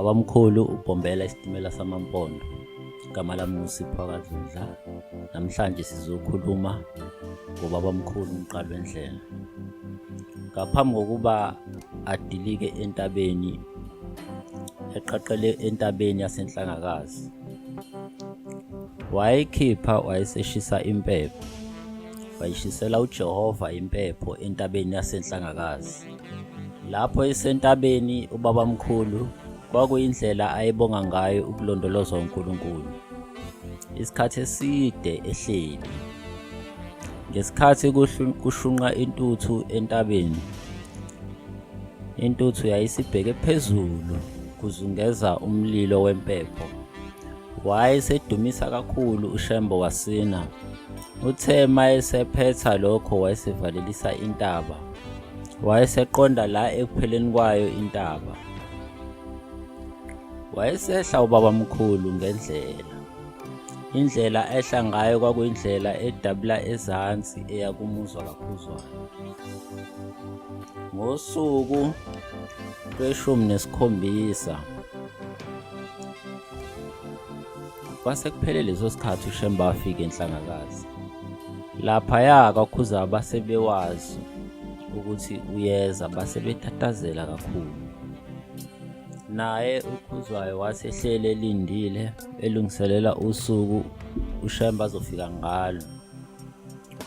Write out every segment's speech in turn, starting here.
Babamkhulu ubhombela isitimela samaMpondo. Igama lami nguSipho kaDludla. Namhlanje sizokhuluma ngobabamkhulu uMqalwendlela. Ngaphambi kokuba adilike entabeni eqaqele entabeni yaseNhlangakazi, wayekhipha wayeseshisa impepho, wayishisela uJehova impepho entabeni yaseNhlangakazi. Lapho esentabeni ubabamkhulu kwakuyindlela ayebonga ngayo ukulondolozwa uNkulunkulu. Isikhathi eside ehleli. Ngesikhathi kushunqa intuthu entabeni, intuthu yayisibheke phezulu kuzungeza umlilo wempepho. Wayesedumisa kakhulu uShembe wasina. Uthe mayesephetha lokho wayesevalelisa intaba. Wayeseqonda la ekupheleni kwayo intaba. Wayesehla ubabamkhulu ngendlela. Indlela ehla ngayo kwakuyindlela edabula ezansi eya kumuzwa kaKhuzwayo. Ngosuku lweshumi nesikhombisa Kwase kuphele leso sikhathi uShembe afika eNhlangakazi. Laphaya kwaKhuza base bewazi ukuthi uyeza base betatazela kakhulu. Naye uKhuzwayo wathi ehleli elindile elungiselela usuku uShembe azofika ngalo.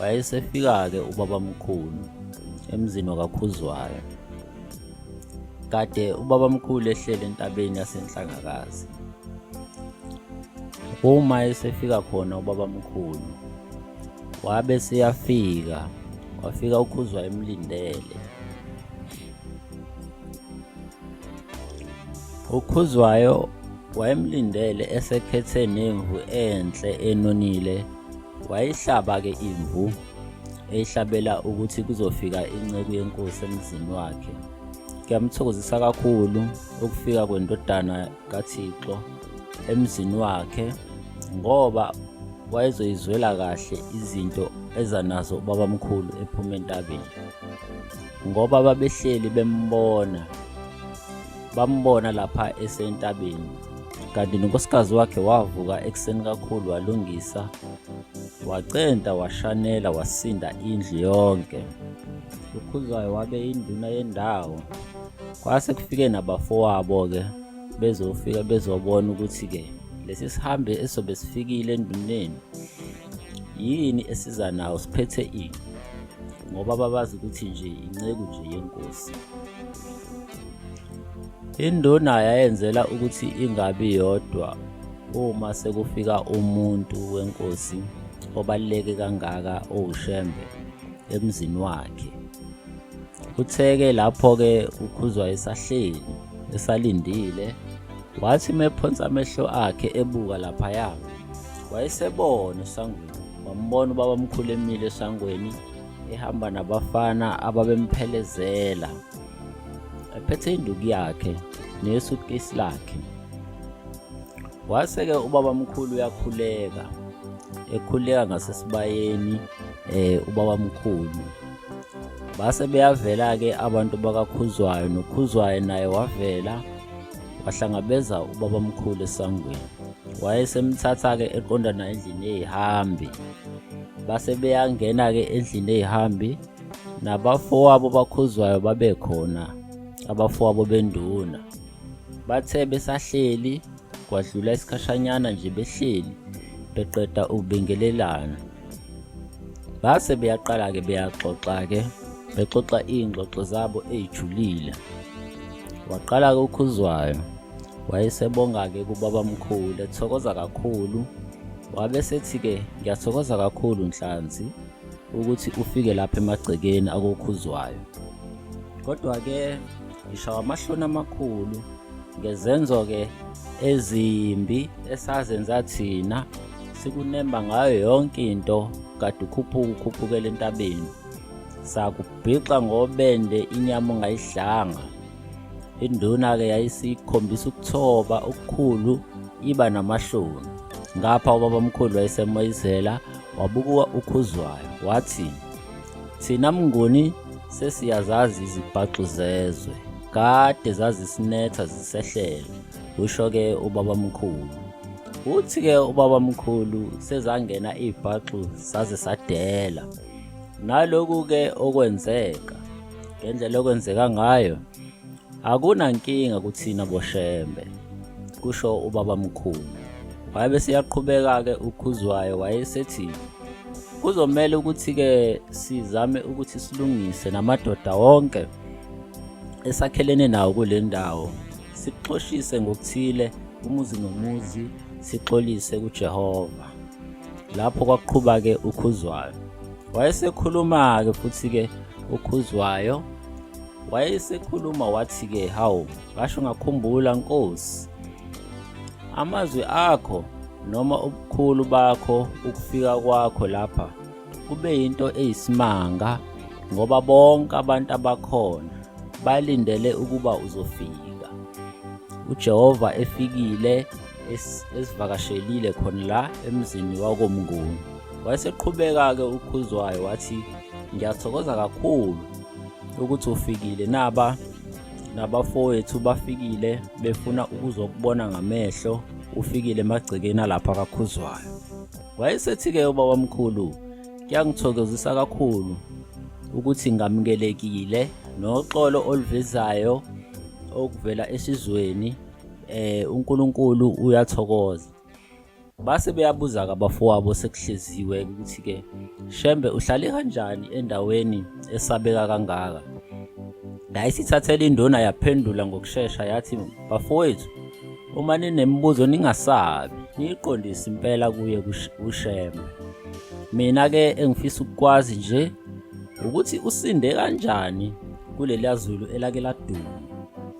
Wayesefika-ke ubabamkhulu emzini wakaKhuzwayo. Kade ubabamkhulu ehleli entabeni yaseNhlangakazi. Uma esefika khona ubabamkhulu wabe seyafika wafika uKhuzwayo emlindele. UKhuzwayo wayemlindele esekhethe nemvu enhle enonile Wayihlaba-ke imvu eyihlabela ukuthi kuzofika inceku yenkosi emzini wakhe. Kuyamthokozisa kakhulu ukufika kwendodana kaThixo emzini wakhe ngoba wayezoyizwela kahle izinto eza nazo ubabamkhulu ephuma entabeni ngoba babehleli bembona bambona lapha esentabeni kanti nonkosikazi wakhe wavuka ekuseni kakhulu walungisa wacenta washanela wasinda indlu yonke ukhuzwayo wabe induna yendawo kwase kufike nabafowabo-ke bezofika bezobona ukuthi-ke lesi sihambe esizobe sifikile enduneni yini esiza nawo siphethe ini ngoba babazi ukuthi nje inceku nje yenkosi Induna yayenzela ukuthi ingabi yodwa uma sekufika umuntu wenkosi obaluleke kangaka owuShembe emzini wakhe. Uthe-ke lapho-ke uKhuzwayo esahleli esalindile wathi mephonsa amehlo akhe ebuka laphaya wayesebona esangweni wambona ubabamkhulu emile esangweni ehamba nabafana ababemphelezela ephethe induku yakhe nesuitcase lakhe. Wase-ke ubabamkhulu uyakhuleka, ekhuleka ngasesibayeni ubabamkhulu. Base beyavela-ke abantu bakaKhuzwayo, noKhuzwayo naye wavela wahlangabeza ubabamkhulu esangweni. Wayesemthatha-ke eqonda naye endlini yezihambi. Base beyangena-ke endlini yezihambi nabafowabo bakhuzwayo babekhona abafowabo benduna bathe besahleli kwadlula isikhashanyana nje behleli beqeda ukubingelelana base beyaqala-ke beyaxoxa-ke bexoxa iy'ngxoxo zabo ey'julile waqala-ke ukhuzwayo wayesebonga-ke kubabamkhulu ethokoza kakhulu wabe sethi-ke ngiyathokoza kakhulu nhlanzi ukuthi ufike lapha emagcekeni akokhuzwayo kodwa-ke ngishawa amahloni amakhulu ngezenzo-ke ezimbi esazenza thina sikunemba ngayo yonke into kade ukhuphuka ukhuphukela entabeni sakubhixa ngobende inyama ungayidlanga Induna-ke yayisikhombisa ukuthoba okukhulu iba namahloni. Ngapha ubabamkhulu wayesemoyizela wabuka uKhuzwayo wathi, Thina Mnguni sesiyazazi izibhaxu zezwe. Kade zazisinetha zisehlela, kusho-ke ubabamkhulu. Uthi-ke ubabamkhulu sezangena iy'bhaxu saze sadela. Naloku-ke okwenzeka, ngendlela okwenzeka ngayo, akunankinga kuthina boShembe, kusho ubabamkhulu. Wabe seyaqhubeka-ke uKhuzwayo wayesethi kuzomele ukuthi-ke sizame ukuthi silungise namadoda wonke esakhelene nawo kule ndawo sikuxoshise ngokuthile umuzi nomuzi sixolise kuJehova. Lapho kwaqhuba-ke uKhuzwayo. Wayesekhuluma-ke futhi-ke uKhuzwayo wayesekhuluma wathi-ke hawu ngasho ngakhumbula Nkosi amazwi akho noma ubukhulu bakho ukufika kwakho lapha kube yinto eyisimanga ngoba bonke abantu abakhona balindele ukuba uzofika. uJehova efikile esivakashelile khona la emzini wakoMnguni. Wayeseqhubeka-ke uKhuzwayo wathi ngiyathokoza kakhulu ukuthi ufikile naba nabafowethu bafikile befuna ukuzokubona ngamehlo ufikile emagcekeni alapha kaKhuzwayo. Wayesethi-ke ubabamkhulu kuyangithokozisa kakhulu ukuthi ngamukelekile noxolo oluvezayo okuvela esizweni uNkulunkulu uyathokoza. Base beyabuza-ke abafowabo sekuhleziwe ukuthi-ke Shembe uhlale kanjani endaweni esabeka kangaka. Yayisithathela induna yaphendula ngokushesha yathi bafowethu uma ninemibuzo ningasabi niyiqondise impela kuye kuShembe. Mina-ke engifisa ukukwazi nje ukuthi usinde kanjani kuleliya zulu elake laduma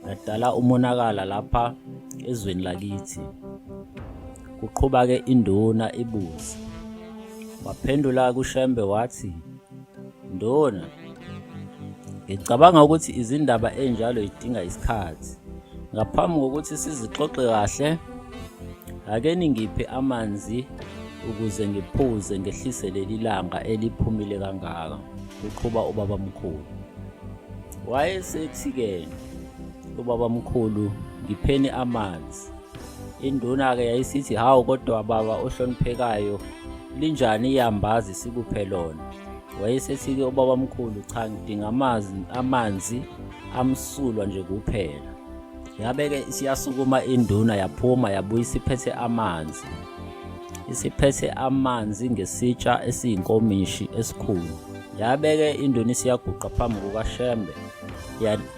ladala umonakala lapha ezweni lakithi. Kuqhuba-ke induna ibuza. Waphendula kuShembe wathi, Nduna, ngicabanga ukuthi izindaba enjalo idinga isikhathi. Ngaphambi kokuthi sizixoxe kahle, ake ningiphe amanzi ukuze ngiphuze ngehlise leli langa eliphumile kangaka, kuqhuba ubabamkhulu. Wayesethi-ke ubabamkhulu, ngipheni amanzi. Induna-ke yayisithi, hawu kodwa baba ohloniphekayo, linjani iyambazi sikuphe lona? Wayesethi-ke ubabamkhulu, cha ngidinga amanzi, amanzi amsulwa nje kuphela. Yabe-ke isiyasukuma induna yaphuma yabuya isiphethe amanzi. Isiphethe amanzi ngesitsha esiyinkomishi esikhulu. Yabe-ke induna isiyaguqa phambi kukaShembe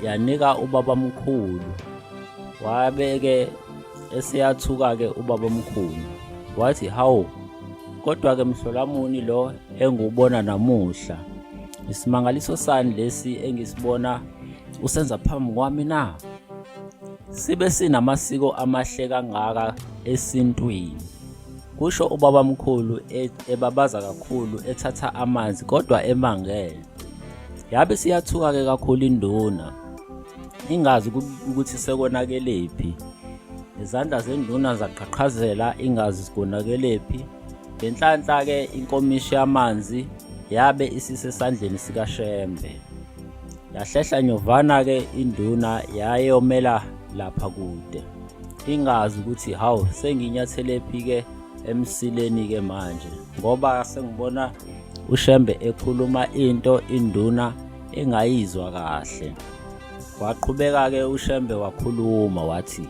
yanika ubabamkhulu. Wabe-ke eseyathuka-ke ubabamkhulu wathi hawu kodwa-ke mhlolamuni lo engiwubona namuhla isimangaliso sani lesi engisibona usenza phambi kwami na? Sibe sinamasiko amahle kangaka esintwini, kusho ubabamkhulu e, ebabaza kakhulu ethatha amanzi kodwa emangele. Yabe siyathuka-ke kakhulu induna, ingazi ukuthi sekonakelephi. Izandla zenduna zaqhaqhazela ingazi sikonakelephi. Ngenhlanhla-ke inkomishi yamanzi yabe isisesandleni sikaShembe. Yahlehla nyovana-ke induna yayomela lapha kude. Ingazi ukuthi hawu senginyathelephi-ke emsileni-ke manje ngoba sengibona uShembe ekhuluma into induna engayizwa kahle. Waqhubeka-ke uShembe wakhuluma wathi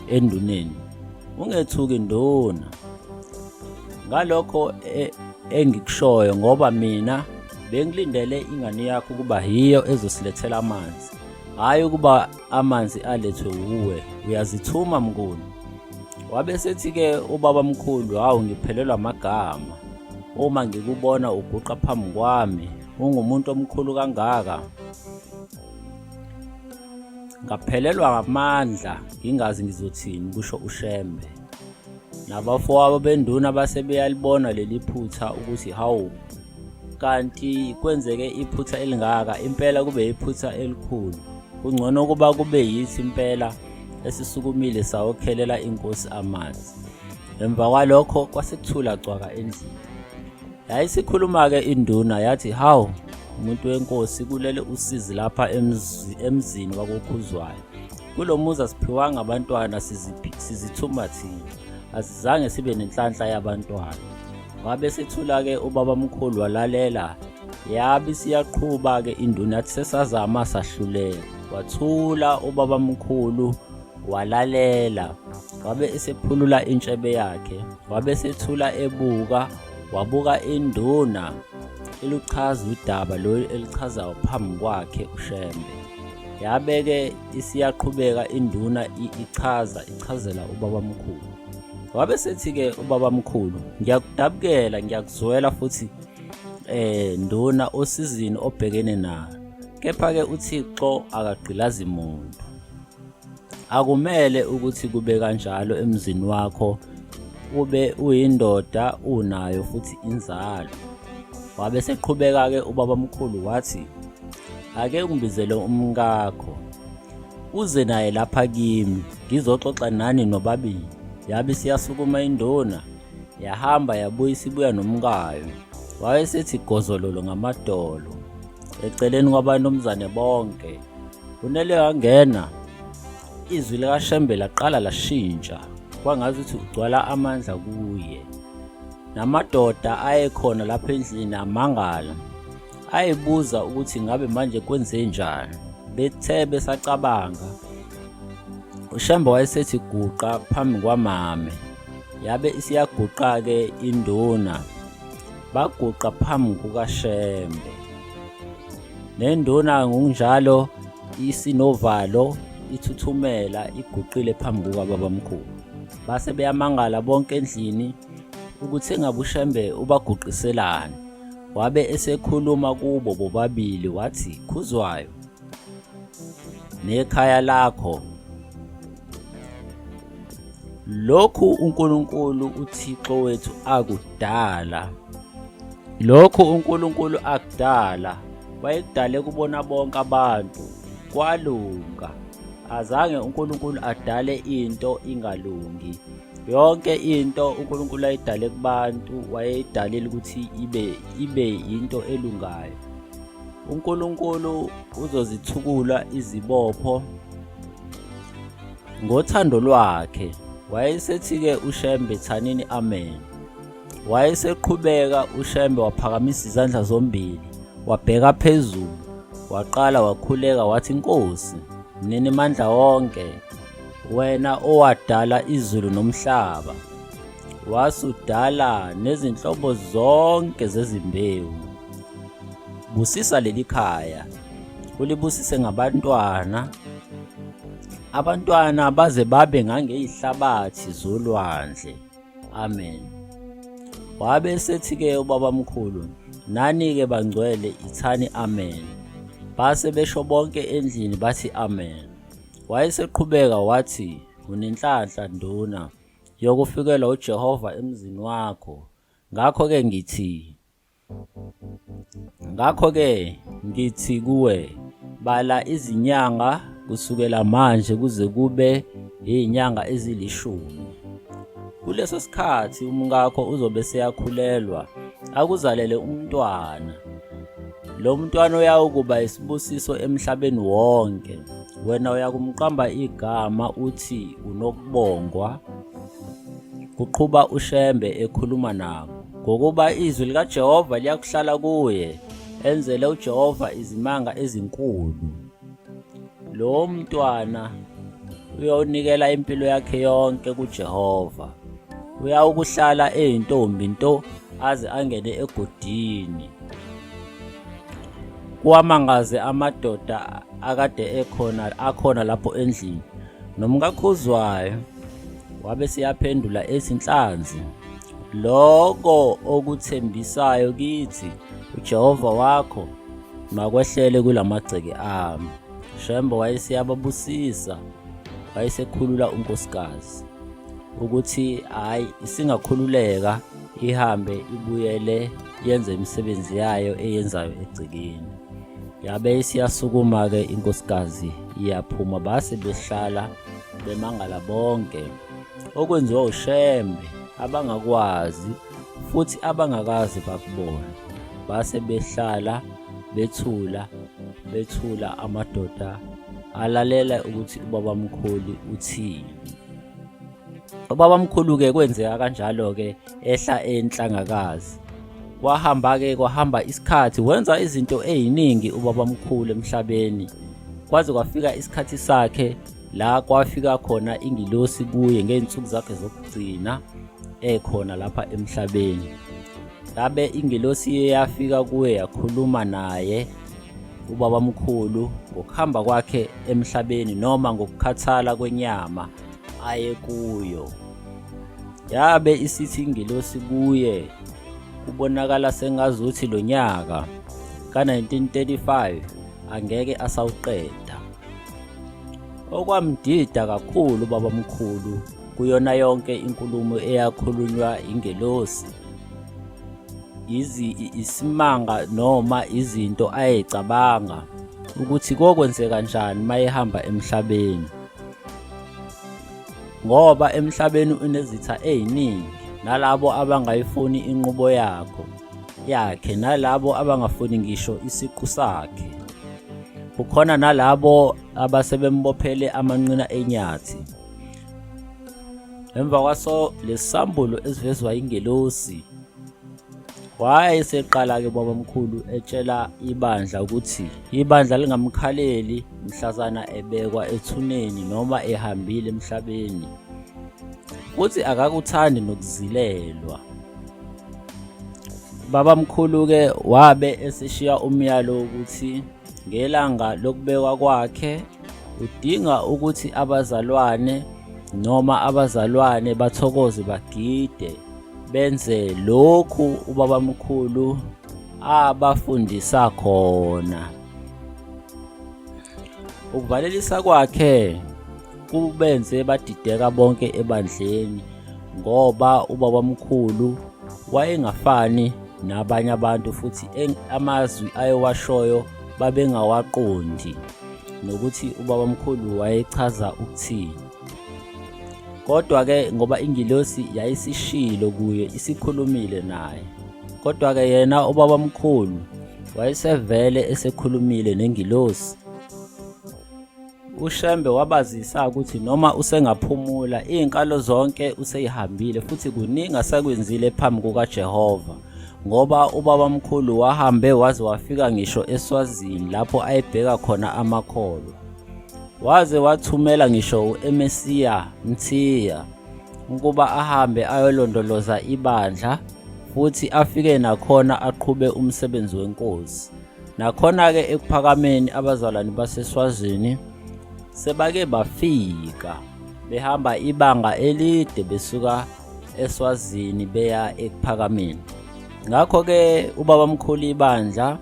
enduneni, ungethuki nduna ngalokho e, engikushoyo ngoba mina bengilindele ingane yakho ukuba yiyo ezosilethela amanzi hhayi ukuba amanzi alethwe wuwe uyazithuma mnguni wabe sethi-ke ubaba mkhulu hawu ngiphelelwa amagama uma ngikubona uguqa phambi kwami ungumuntu omkhulu kangaka ngaphelelwa ngamandla ngingazi ngizothini kusho uShembe Nabafowabo benduna base beyalibona leli phutha ukuthi hawu kanti kwenzeke iphutha elingaka impela kube iphutha elikhulu kungcono ukuba kube yithi impela esisukumile sawokhelela inkosi amanzi emva kwalokho kwasekuthula cwaka endlini yayisikhuluma-ke induna yathi hawu Umuntu wenkosi kulele usizi lapha emzini wakoKhuzwayo. Kulo muzi asiphiwanga abantwana sizithuma thina. Asizange sibe nenhlanhla yabantwana. Wabe sethula-ke ubabamkhulu walalela. Yabe isiyaqhuba-ke induna yathi sesazama sahluleka. Wathula ubabamkhulu walalela. Wabe esephulula intshebe yakhe. Wabe esethula ebuka, wabuka induna iluchaza udaba lolu elichazayo phambi kwakhe uShembe. Yabe-ke isiyaqhubeka induna ichaza ichazela ubabamkhulu. Wabe sethi-ke ubabamkhulu, ngiyakudabukela ngiyakuzwela futhi nduna osizini obhekene nalo. Kepha-ke uThixo akagqilazi muntu. Akumele ukuthi kube kanjalo emzini wakho ube uyindoda unayo futhi inzalo. Wabe seqhubeka-ke ubabamkhulu wathi, ake ungibizele umkakho uze naye lapha kimi ngizoxoxa nani nobabili. Yabe isiyasukuma induna yahamba yabuya isibuya nomkayo. Wayesethi gozololo ngamadolo eceleni kwabanumzane bonke. Unele wangena izwi likaShembe laqala lashintsha kwangazuthi ugcwala amandla kuye. Namadoda ayekhona lapha endlini amangala ayebuza ukuthi ngabe manje kwenzenjani. Bethe besacabanga uShembe wayesethi guqa phambi kwamame. Yabe isiyaguqa-ke induna baguqa phambi kukaShembe. Nenduna ngokunjalo isinovalo ithuthumela iguqile phambi kukababamkhulu. Base beyamangala bonke endlini ukuthi engabe uShembe ubaguqiselani. Wabe esekhuluma kubo bobabili wathi, Khuzwayo nekhaya lakho lokhu uNkulunkulu uThixo wethu akudala lokhu uNkulunkulu akudala wayekudale kubona bonke abantu kwalunga azange uNkulunkulu adale into ingalungi yonke into uNkulunkulu ayidale kubantu wayeyidalile ukuthi ibe into elungayo uNkulunkulu uzozithukula izibopho ngothando lwakhe. Wayesethi-ke uShembe thanini amen. Wayeseqhubeka uShembe waphakamisa izandla zombili wabheka phezulu waqala wakhuleka wathi Nkosi Mninimandla wonke wena owadala izulu nomhlaba wasudala nezinhlobo zonke zezimbewu busisa leli khaya ulibusise ngabantwana abantwana baze babe ngangeyihlabathi zolwandle amen wabe esethi-ke ubabamkhulu nani-ke bangcwele ithani amen base besho bonke endlini bathi amen wayeseqhubeka wathi unenhlanhla nduna yokufikelwa uJehova emzini wakho ngakho-ke ngithi Ngakho-ke ngithi kuwe, bala izinyanga kusukela manje kuze kube izinyanga ezilishumi. Kuleso sikhathi umkakho uzobe seyakhulelwa akuzalele umntwana. Lo mntwana uyawukuba isibusiso emhlabeni wonke. Wena uyakumqamba igama uthi uNokubongwa, kuqhuba uShembe ekhuluma nabo. Ngokuba izwi likaJehova liyakuhlala kuye, enzele uJehova izimanga ezinkulu. Lowo mntwana uyonikela impilo yakhe yonke kuJehova. Uyawukuhlala eyintombi nto aze angene egodini. Kuwamangaze amadoda akade ekhona akhona lapho endlini. NomkaKhuzwayo wabe seyaphendula ethi Nhlanzi Lokho okuthembisayo kithi uJehova wakho makwehlele kulamagceke ami. Shembe wayeseyababusisa, wayesekhulula unkosikazi ukuthi hhayi isingakhululeka ihambe ibuyele yenze imisebenzi yayo eyenzayo egcekeni. Yabe isiyasukuma-ke inkosikazi iyaphuma base behlala bemangala bonke. Okwenziwa uShembe abangakwazi futhi abangakaze bakubone. Base behlala Bethula, bethula amadoda alalela ukuthi ubabamkhulu uthini. Ubabamkhulu-ke kwenzeka kanjalo-ke ehla enhlangakazi. Kwahamba-ke kwahamba isikhathi wenza izinto ey'ningi ubabamkhulu emhlabeni. Kwaze kwafika isikhathi sakhe la kwafika khona ingilosi kuye ngey'nsuku zakhe zokugcina ekhona lapha emhlabeni. Ngabe ingilosi iye yafika kuye yakhuluma naye ubabamkhulu ngokuhamba kwakhe emhlabeni noma ngokukhathala kwenyama aye kuyo. Yabe isithi ingilosi kuye kubonakala sengazuthi lo nyaka ka-1935 angeke asawuqeda. Okwamdida kakhulu ubabamkhulu kuyona yonke inkulumo eyakhulunywa ingelosi izi isimanga noma izinto ayecabanga ukuthi kokwenzeka njani mayehamba emhlabeni ngoba emhlabeni unezitha eziningi nalabo abangayifuni inqubo yakho yakhe nalabo abangafuni ngisho isiqu sakhe kukhona nalabo abasebembophele amanqina enyathi Emva kwaso lesambulo esivezwa ingelosi wayeseqala-ke ubabamkhulu etshela ibandla ukuthi ibandla lingamkhaleli mhlazana ebekwa ethuneni noma ehambile emhlabeni futhi akakuthandi nokuzilelwa. Babamkhulu-ke wabe eseshiya umyalo wokuthi Ngelanga lokubekwa kwakhe udinga ukuthi abazalwane noma abazalwane bathokoze bagide benze lokhu ubabamkhulu abafundisa khona. Ukuvalelisa kwakhe kubenze badideka bonke ebandleni ngoba ubabamkhulu wayengafani nabanye abantu futhi amazwi ayewashoyo babengawaqondi nokuthi ubabamkhulu wayechaza ukuthini. Kodwa-ke ngoba ingilosi yayisishilo kuye isikhulumile naye. Kodwa-ke yena ubabamkhulu wayesevele esekhulumile nengilosi. UShembe wabazisa ukuthi noma usengaphumula izinkalo zonke useyihambile futhi kuningi asekwenzile phambi kukaJehova ngoba ubabamkhulu wahambe waze wafika ngisho eSwazini lapho ayebheka khona amakholwa. Waze wathumela ngisho uEmesiya Mthiya ukuba ahambe ayolondoloza ibandla futhi afike nakhona aqhube umsebenzi wenkosi. Nakhona-ke ekuphakameni abazalwane baseSwazini sebake bafika behamba ibanga elide besuka eSwazini beya ekuphakameni. Ngakho-ke ubabamkhulu ibandla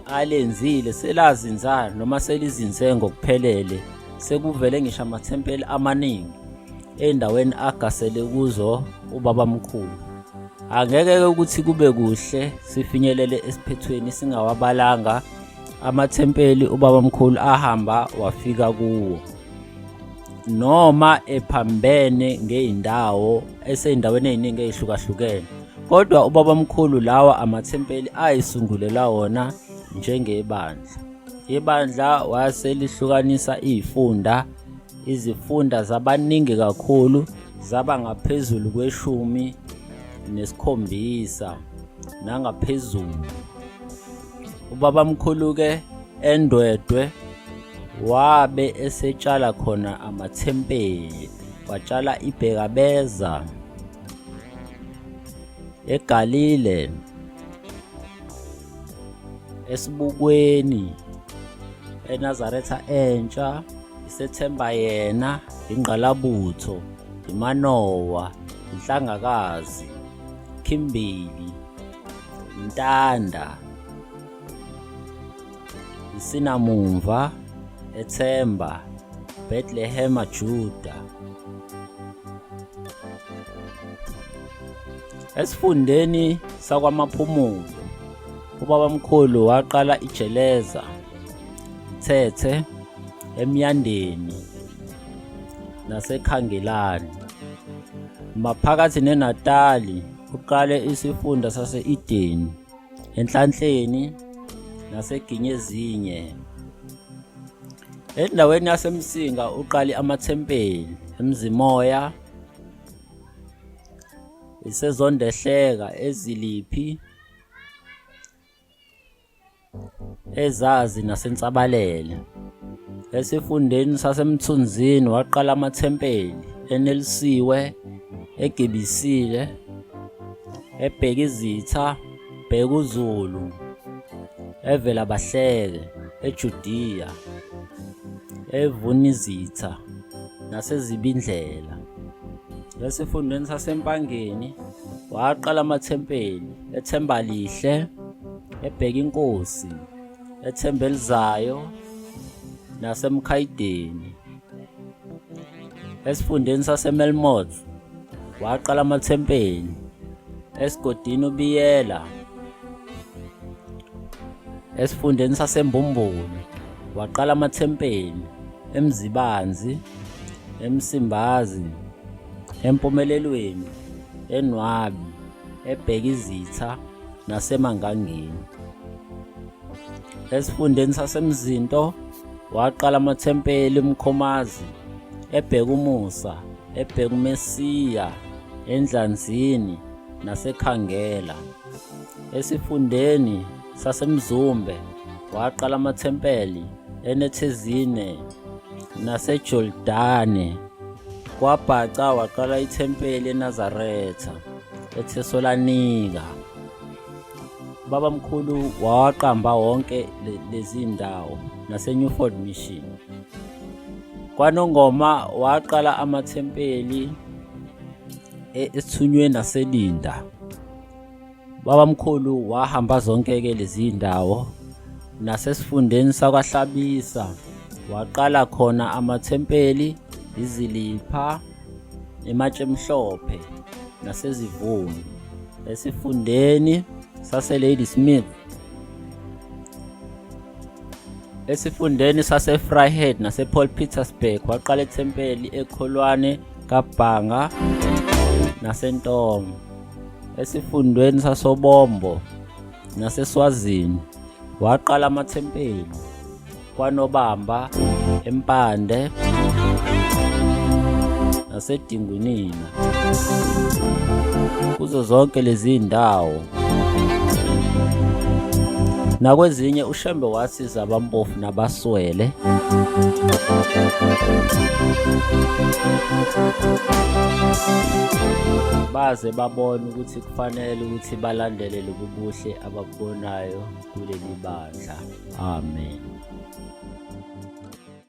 alenzile selazinza noma selizinze ngokuphelele sekuvele ngisho amathempeli amaningi endaweni agasele kuzo ubabamkhulu. Angeke-ke ukuthi kube kuhle sifinyelele esiphethweni singawabalanga amathempeli ubabamkhulu ahamba wafika kuwo noma ephambene ngey'ndawo esey'ndaweni ey'ningi ey'hlukahlukene kodwa ubabamkhulu lawa amathempeli ayisungulela wona njengebandla. Ibandla waselihlukanisa iy'funda Izifunda zabaningi kakhulu zaba ngaphezulu kweshumi nesikhombisa nangaphezulu. Ubabamkhulu-ke eNdwedwe wabe esetshala khona amathempeli, watshala ibhekabeza eGalile, esibukweni eNazaretha entsha isethemba yena ingqalabutho imanowa inhlangakazi khimbili intanda isinamumva ethemba Bethlehema Juda Esifundeni sakwaMaphumulo ubabamkhulu waqala iJeleza, Mthethe, eMyandeni naseKhangelani. Maphakathi neNatali uqale isifunda sase-Edeni, eNhlanhleni. naseGinyezinye. Endaweni yaseMsinga uqale amathempeli eMzimoya, iseZondehleka, eZiliphi, eZazi naseNsabalele. Esifundeni saseMthunzini waqala amathempeli eNelisiwe, eGibisile, eBhekizitha, Bhekuzulu, eVelabahleke, eJudiya, eVunizitha naseZibindlela. Esifundeni saseMpangeni waqala amathempeli eThembalihle, eBhekinkosi, eThembelizayo naseMkhayideni. Esifundeni saseMelmoth waqala amathempeli esigodini uBiyela. Esifundeni saseMbumbulu waqala amathempeli eMzibanzi, eMsimbazi, eMpumelelweni, eNwabi, eBhekizitha naseMangangeni. Esifundeni saseMzinto waqala amathempeli eMkhomazi, eBhekumusa, eBhekumesiya, eNdlanzini naseKhangela. Esifundeni saseMzumbe waqala amathempeli eNethezine naseJordani. KwaBhaca waqala ithempeli eNazaretha eThesalonika. Babamkhulu wawaqamba wonke lezi ndawo naseNewford Mission. KwaNongoma waqala amathempeli esithunyweni naseLinda. Babamkhulu wahamba zonke-ke lezi ndawo nasesifundeni sakwaHlabisa waqala khona amathempeli izilipha eMatshemhlophe naseZivumi esifundeni saseLadysmith esifundeni saseVryheid nasePaul Pietersburg waqala ithempeli eKholwane kaBhanga naseNtoma esifundweni sasoBombo naseSwazini waqala amathempeli kwaNobamba eMpande naseDingunina kuzo zonke lezi ndawo nakwezinye uShembe wasiza abampofu nabaswele baze babone ukuthi kufanele ukuthi balandele lobu buhle ababubonayo kuleli bandla. Amen.